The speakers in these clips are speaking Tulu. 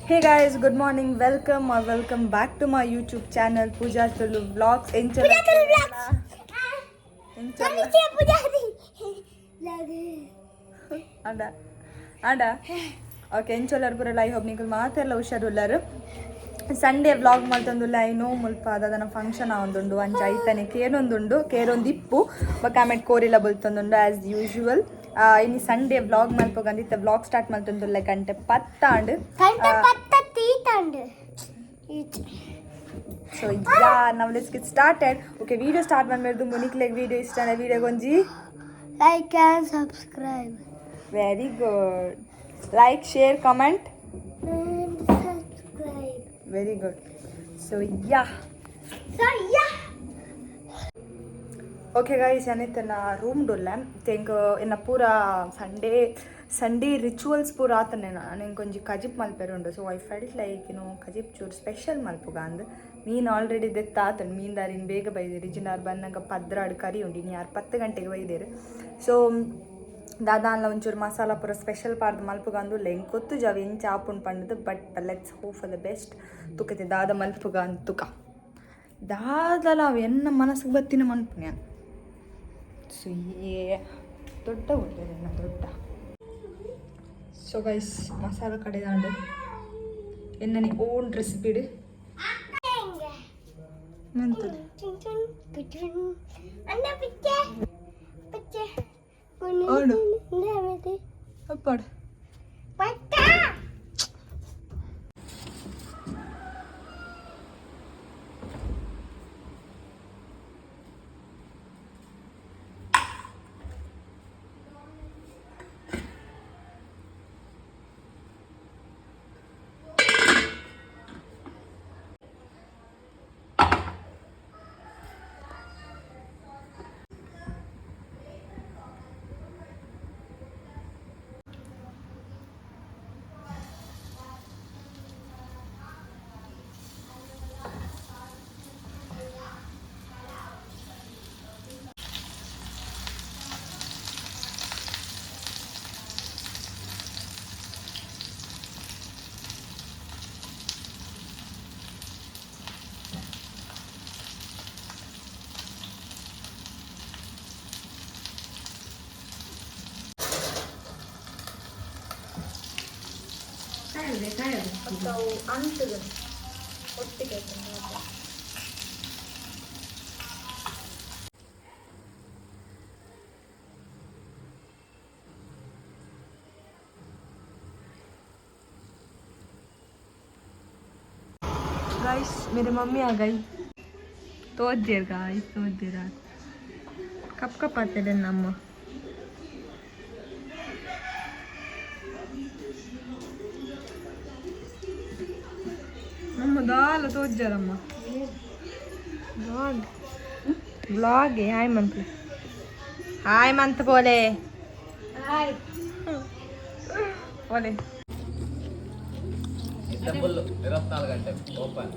Hey guys, good morning. Welcome or welcome back to my YouTube channel Pooja Tulu Vlogs. Pooja Tulu Vlogs. ಅಂಡ ಅಂಡ ಓಕೆ, ಎಂಚೊಲ್ಲರ್ ಪೂರಲ್ಲ? I hope ನಿಕುಲು ಮಾತೆರ್ಲ ಹುಷಾರುಲ್ಲರು. ಸಂಡೇ ವ್ಲಾಗ್ ಮಲ್ತೊಂದುಲ್ಲ. I know, ಮುಲ್ಪ ದಾದನ ಫಂಕ್ಷನ್ ಆವೊಂದುಂಡು, ಅಂಚ ಐತನೆ ಕೇರೊಂದುಂಡು, ಕೇರೊಂದು ಇಪ್ಪು. ಬೊಕ್ಕ ಆಮೇಲೆ ಕೋರಿಲ ಬಲ್ತೊಂದುಂಡು ಆಸ್ ಯೂಶುವಲ್. ಇನಿ ಸಂಡೇ ವ್ಲಾಗ್ ಮಲ್ಪೊಗಂದು ಇತ್ತೆ ವ್ಲಾಗ್ ಸ್ಟಾರ್ಟ್ ಮಲ್ತೊಂದುಲ್ಲ. ಗಂಟೆ 10 ಆಂಡ್. ಗಂಟೆ ಪತ್ತ ತೀತಂಡು. ಸೊ ಯಾ, ನಾವು let's get started. Okay, video start ಮಾಡ್ಮೇಲೆ ಮುನಿಕ್ಲೆಗ್ ವಿಡಿಯೋ ಇಷ್ಟ ವಿಡಿಯೋ ಗೊಂಜಿ like and subscribe. Very good. Like, share, comment and subscribe. Very good. So yeah. So yeah. Okay guys, ಏನಿತ್ತನ room ಡೊಲ್ಲ ತೆಂಕ್ ಎನ್ನ ಪೂರ ಸಂಡೇ ಸಂಡೇ ರಿಚುವಲ್ಸ್ ಪೂರ ಆತನೆ. ನಾನು ಒಂಜಿ ಕಜಿಪ್ ಮಲ್ಪೆರೆ ಉಂಡು. ಸೊ I felt like ಏನು ಕಜಿಪ್ ಚೂರು ಸ್ಪೆಷಲ್ ಮಲ್ಪುಗ ಅಂದ್. ಮೀನು ಆಲ್ರೆಡಿ ದೆತ್ತ ಆತಂಡು. ಮೀನ್ದಾರಿನ್ ಬೇಗ ಬೈದೇರು. ಇಜಿನಾರ್ ಬನ್ನಗ 12 ಕರಿ ಉಂಡು. ಇನ್ನು ಯಾರು 10 ಗಂಟೆಗೆ ಬೈದೇರು. ಸೊ ದಾದಾನ್ಲ ಒಂಚೂರು ಮಸಾಲ ಪೂರ ಸ್ಪೆಷಲ್ ಪಾರ್ದ್ ಮಲ್ಪುಗ ಅಂದು ಎಂಕ್ ಗೊತ್ತು ಜಾವ ಎಂಚ ಆಪುಂಡು ಪಂಡದು, but let's hope for the best. ತುಕತೆ ದಾದ ಮಲ್ಪುಗ ಅಂತ ತುಕ ದಾದಲ ಅವು ಎನ್ನ ಮನಸ್ಸಿಗೆ ಬತ್ತಿನ ಮನ್ಪುನ. ಸೊ ಏ ದೊಡ್ಡ ಒಳ್ಳೆಯದನ್ನ ದೊಡ್ಡ. ಸೊ ಗೈಸ್, ಮಸಾಲ ಕಡೆದಾಂಡು ಎನ್ನನಿ ಓನ್ ರೆಸಿಪಿಡ್ ಎಂತದು? ಅಣ್ಣ, ಪಿಚ್ಚೆ ಪಿಚ್ಚೆ. ಓಡು. ಅಪ್ಪಾಡು. ಪಟ್ಟ. ಅವು ಅಂಟುದು ಒಟ್ಟಿಗೆ. गाइस, मेरे मम्मी आ गई. ತೋಜ್ಜೇರ್ ಗಾಯ್ಸ್, ತೋಜ್ಜೇರ. ಕಪ್ ಕಪ್ ಆಗ್ತದೆ ನಮ್ಮ. ನಮ್ಮ ದಾಲ ತೋಜ್ಜಾರಮ್ಮ. Vlog vlog. ಹಾಯ್ ಮಂತ್, ಹಾಯ್ ಮಂತ್ ಪೋಲೆ. ಹಾಯ್. ಪೋಲೆ. ಟೆಂಪಲ್ 24 ಗಂಟೆ ಓಪನ್.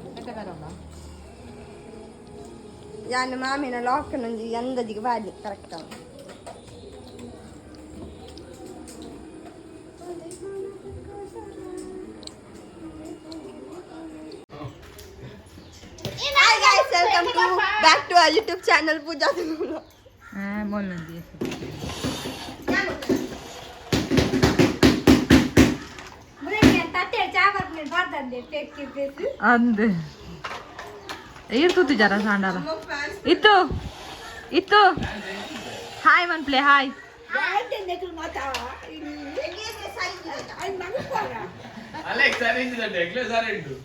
ಯಾನ್ ಮಾಮಿನ ಲಾಕ್ ನಂಜಿ ಅಂದಾಜಿಗೆ ಬಾಡಿ correct. Hi guys, welcome to back to our YouTube channel Pooja Tulu. ಹಾಂ, ಮೊನ್ನೊಂದು. ಅಂದ್ ಇರ್ತುತ್ತು ಜರ ಸಾಂಡಾಲ ಇತ್ತು ಇತ್ತು. ಹಾಯ್ ಮನ್ಪ್ಲೆ, ಹಾಯ್. ಅಲೆಕ್ಸ್ ಸರ್ ಇಂಚಿದಂಟೆ ಎಕ್ಲೆ ಸರ್ ಉಂಟು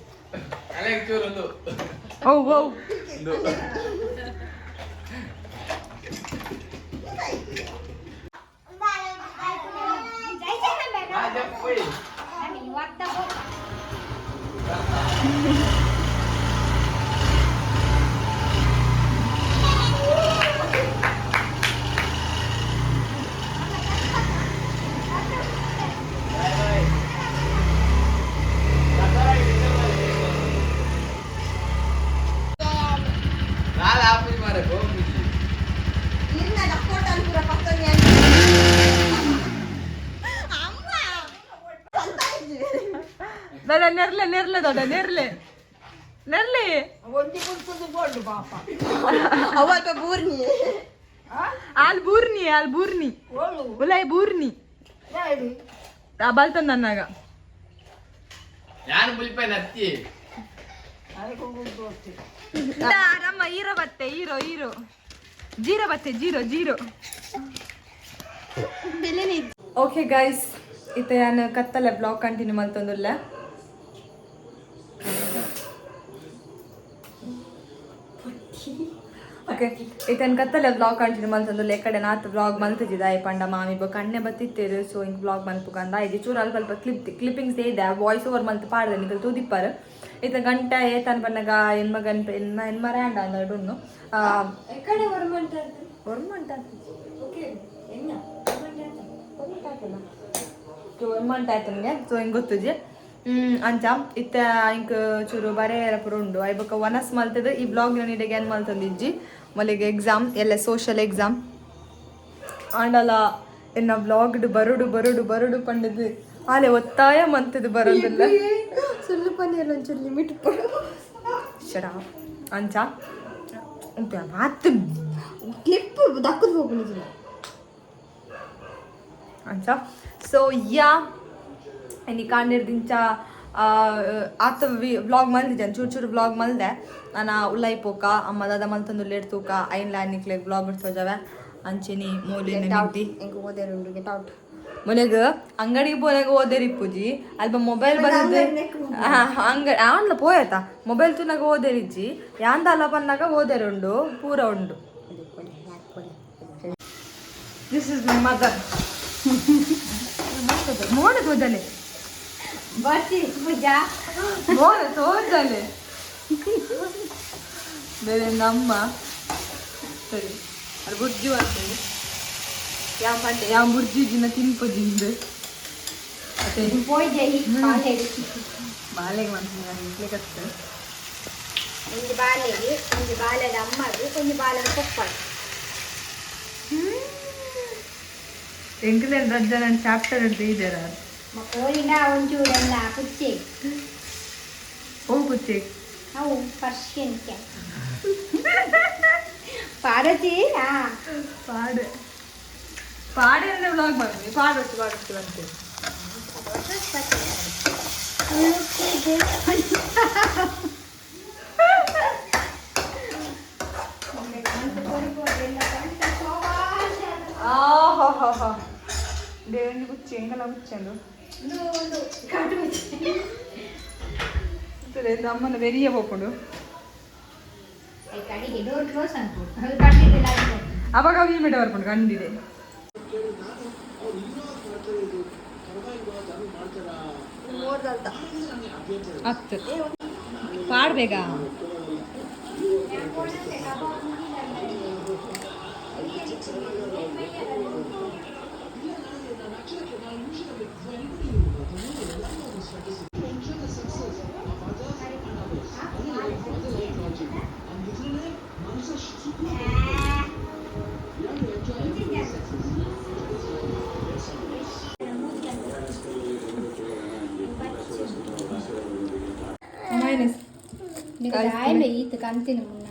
ಅಲೆಕ್ಸ್ ಚೂರು ಒಂದು ಓ ಓ. ಒಂದು. ಹೋಯ್. Boy boy. ನಾಳೆ ಆಫೀಸ್ ಮಾರೆ ಹೋಗ್ಬಿಡಿ. ನಿನ್ನ ಫೋಟೋ ಪೂರ ಪಕ್ಕನೆ ಅಮ್ಮ. ದಡ ನೆರ್ಲೆ ನೆರ್ಲೆ ದೊಡ್ಡ ನೆರ್ಲೆ ನೆರ್ಲೆ. ಅವ ಅಲ್ಪ ಬೂರ್ನಿ. ಆಲ್ ಬೂರ್ನಿ, ಆಲ್ ಬೂರ್ನಿ, ಉಲಾಯ್ ಬೂರ್ನಿ ಬಲ್ತಂದನ್ನಾಗ. ಯಾನ್ ಬುಲ್ಪೆ ನತ್ತಿ. ನಮ್ಮ ಹೀರೋ ಬತ್ತೆ, ಹೀರೋ ಹೀರೋ ಜೀರೋ ಬತ್ತೆ, ಜೀರೋ ಜೀರೋ. ಬೆಲೆನೇ. ಓಕೆ ಗೈಸ್, ಇತ್ತೆ ಯಾನ್ ಕತ್ತಲೆ ಬ್ಲಾಗ್ ಕಂಟಿನ್ಯೂ ಮಲ್ತೊಂದುಲ್ಲೆ. ಓಕೆ, ಇತ್ತೆ ಕತ್ತಲೆ ಬ್ಲಾಗ್ ಕಂಟಿನ್ಯೂ ಮಲ್ತೊಂದುಲ್ಲೆ. ಕಡೆ ನಾತ್ ಬ್ಲಾಗ್ ಮಲ್ತಿದ್ದ ಪಂಡ ಮಾಮಿ ಬೊಕ್ಕ ಕಣ್ಣೆ ಬತ್ತಿತ್ತೇರು. ಸೊ ಇಂಕ್ ಬ್ಲಾಗ್ ಮಲ್ಪುಗಂದ ಇದು ಚೂರು ಅಲ್ಪ ಅಲ್ಪ ಕ್ಲಿಪ್ಪಿಂಗ್ಸ್ ಇದೆ, ವಾಯ್ಸ್ ಓವರ್ ಮಲ್ತ್ ಪಾಡ್ದೆ, ನಿಕಲ್ ತೂದಿಪ್ಪರು. ಇತ್ತೆ ಗಂಟೆ ಏತನ್ ಪನ್ನಗ ಎನ್ಮಗನ್ ಎನ್ಮ ಎನ್ಮರ ಆಂಡ ಅಂದಡುನ್ನು. ಎಕಡೆ ಒರ್ಮಂಟ? ಒರ್ಮಂಟ. ಓಕೆ, ಎನ್ನ? ಒರ್ಮಂಟ ಆಯ್ತು ನನಗೆ. ಸೊ ಹಿಂಗೆ ಗೊತ್ತುಜಿ ಅಂಚ ಇತ್ತೆ ಇಂಕ್ ಚೂರು ಬರೇ ಪೂರ ಉಂಡು. I ಬೊಕ್ಕ ವನಸ್ ಮಲ್ತದ ಈ ಬ್ಲಾಗ್ ನೀಡಿಗೆ ಏನು ಮಲ್ತಂದಿಜ್ಜಿ. ಮಲ್ಲಿಗೆ ಎಕ್ಸಾಮ್ ಎಲ್ಲ, ಸೋಷಲ್ ಎಕ್ಸಾಮ್ ಆಂಡಲ ಎನ್ನ ಬ್ಲಾಗ್ಡ್ ಬರುಡು ಬರುಡು ಬರುಡು ಪಂಡದು ಆಲೆ ಒತ್ತಾಯ ಮಂತದ್ದು ಬರೋದಿಲ್ಲ. ಸುಳ್ಳು ಪನ್ನೀರ್ ಒಂಚೂರು ಲಿಮಿಟ್. ಶರಾ ಅಂಚ ಉಂಟು ಮಾತು. ಕ್ಲಿಪ್ ದಕ್ಕದು ಹೋಗುದಿಲ್ಲ. ಅಂಚ ಸೊ ಯಾ, ಇನಿ ಕಾಂಡಿರ್ದಿಂಚ ಆತ ವ್ಲಾಗ್ ಮಲ್ದಿದ್ದೆ, ಚೂರು ಚೂರು ವ್ಲಾಗ್ ಮಲ್ದೆ. ನಾನು ಉಲ್ಲೈ ಪೋಕ ಅಮ್ಮ ದಾದ ಮಲ್ತಂದು ಲೇಟ್ ತೂಕ ಐನ್ ಲ್ಯಾನ್ ನಿಕ್ಲೆಗ್ ವ್ಲಾಗ್ ತೋಜವೆ. ಅಂಚೆನಿ ಮೋಲಿನ ನಿದ್ದಿ. ಎಂಕ್ ಓದೇರುಂಡು, ಗೆಟ್ ಔಟ್. ಮೊಲೆಗ್ ಅಂಗಡಿಗೆ ಪೋನಾಗ ಓದೇರಿ ಇಪ್ಪುಜಿ, ಅಲ್ಪ ಮೊಬೈಲ್ ಬಂದದ್ದು. ಅಂಗಡಿ ಆನ್ಲ ಪೋಯತ ಮೊಬೈಲ್ ತೂನಾಗ ಓದೇರಿಜ್ಜಿ, ಯಾಂದ ಅಲ್ಲ ಬಂದಾಗ ಓದೇರುಂಡು ಪೂರ ಉಂಡು. This is my mother. ಮೋಡ ತೋಜಲೆ. ಬರ್ತಿ ಪೂಜಾ. ಮೋಡ ತೋಜಲೆ. ಬೇರೆ ನಮ್ಮ ಸರಿ ಅದು ಬುರ್ಜಿ ಬರ್ತದೆ. ಯಾ ಪಂಡೆ ಯಾ ಬುರ್ಜಿ ಜಿನ ತಿನ್ಪೊಜಿಂದು ಅತ್ತೆ. ಪೋಯ್ ಜೈ ಬಾಲೆಗ್. ಬಾಲೆಗೆ ಮನ್ಸಿನ ಕತ್ತೆ. ಒಂಜಿ ಬಾಲೆಗೆ, ಒಂಜಿ ಬಾಲೆದ ಅಮ್ಮಗ್, ಒಂಜಿ ಬಾಲೆದ ಪೊಪ್ಪಗ್. ಎಂಕಲೇನು ರಜ್ಜ ನನ್ನ ಚಾಪ್ಟರ್ ಅಂತ ಇದ್ದೀರ. ಕೋಳಿನ ಒಂಚೂರೆಲ್ಲ ಕುಚ್ಚೆ. ಓ ಕುಚ್ಚೆ. ಅವು ಪರ್ಷಿಯನ್ ಕ್ಯಾಟ್ ಪಾರತಿ. ಪಾಡು ಪಾಡು ವ್ಲಾಗ್ ಮಾಡ್ತೀನಿ. ಪಾಡೊಟ್ಟು ಪಾಡೊಟ್ಟು ಬಂತು. ಆಹಾ, ದೇವನಿ ಗುಚ್ಚಿ ಎಂಕಲ ಗುಚ್ಚಂಡು ಅಮ್ಮನ ಬೆರಿಯ ಪೋಪುಂಡು. ಡೋರ್ ಕ್ಲೋಸ್ ಅನ್ಬೋದು, ಅದು ಕಣ್ಣಿದೆ. ಅವಾಗ ಅವಿ ಮೇಡ ಬರ್ಪುಂಡು ಕಂಡಿದೆ. ಹತ್ತು ಪಾಡ್ಬೇಕ. ಮೈನಸ್. ದಾಯಲೆ ಈತ ಕಂತಿನ ಮುನ್ನ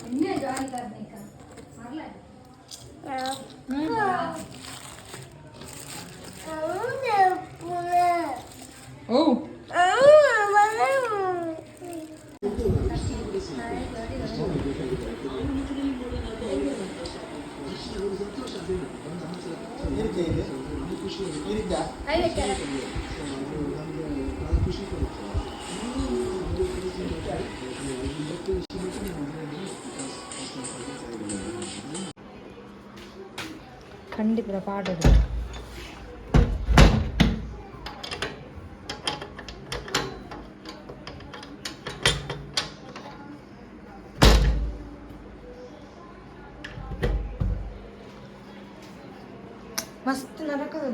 ಎನ್ನೆ ಜಾಲಿ ಕಾರ್ನಿಕ ಮರ್ಲ. ಓ. ಖಂಡಿತ ಪಾಡೋದು. ಮಸ್ತ್ ನರಕದ.